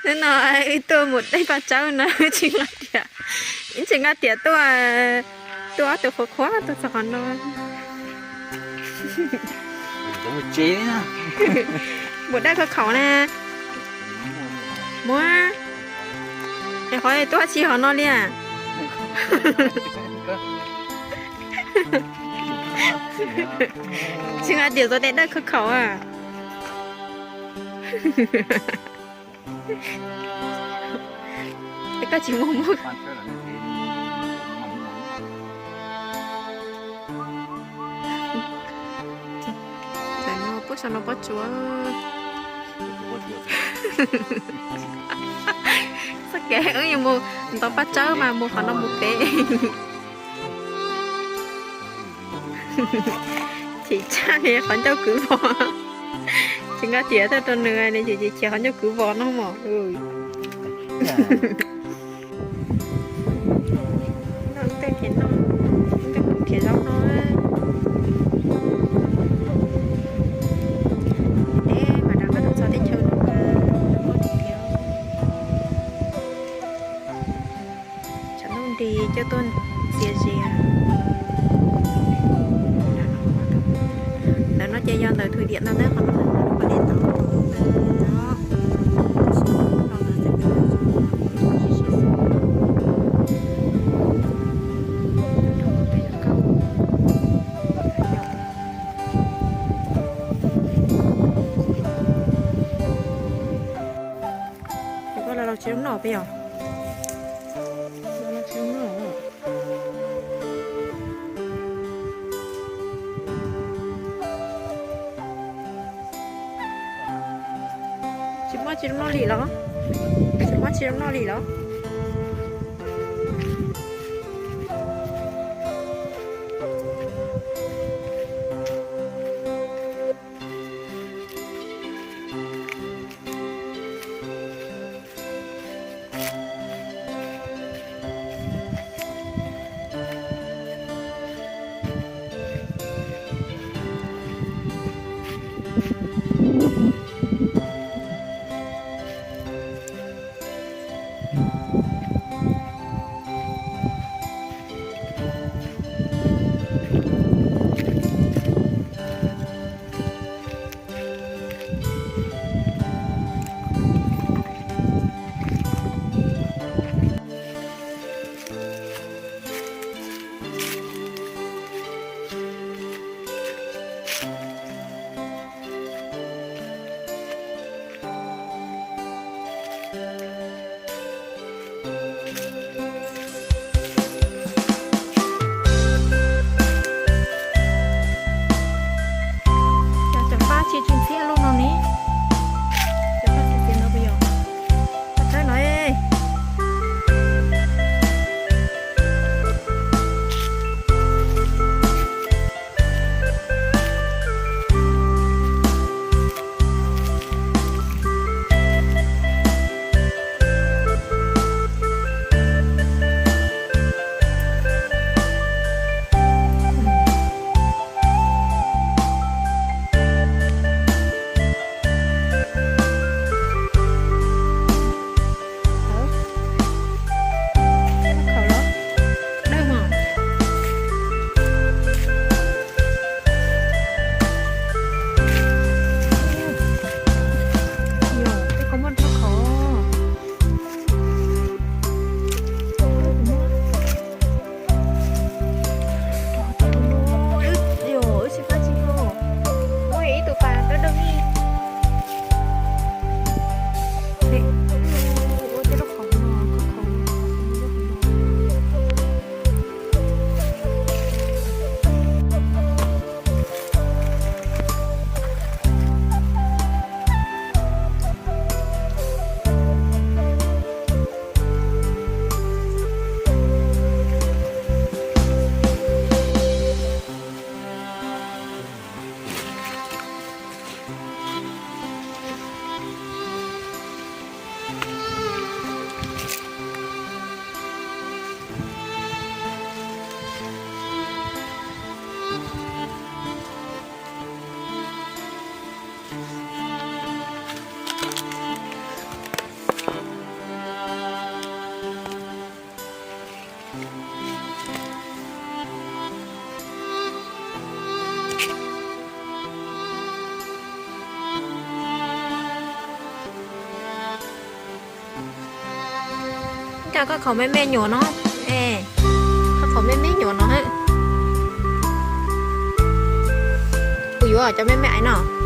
Hnub no wb tuaj mus dej paj tsawb no, tsis nqa tias, tsis nqa tias tuaj, tuaj ob tug qhuav qhuav tuaj txog qhov no. Mus dej khaub khaum na. Muab, es qhov tuaj tsis hov no li. Tsis nqa tias txog dej dawb khaub khaum a. Es koj tsis mus muab. Tam no puab sau no pob tsuas. Txoj kev wb yuav mus ntaus paj tsawb mas mus qhov no mus pem. Chim tshaj li qhov ncauj kwv vos. Tsis nqa tias tuaj rau nws, nws chim chim chim qhov ncauj kwv vos no mos. Noj tej khiav noj, tej khiav zaub no. Deb mas rov qab tuaj txog teb chaws no mas pob tiag tiag. Tshav ntuj nrig coj tuaj ntxias zias. Ntawm no ces yog ntawm thwm diam ntawd, qhov no mas li tau. Koj los los tsis zoo noj peb yom? Los los tsis zoo noj. Tsis muaj tsis zoo noj li los? Tsis muaj tsis zoo noj li los? Koj khaum me me nyuam no, koj khaum me me nyuam no, kuv yuav cov me me ais no.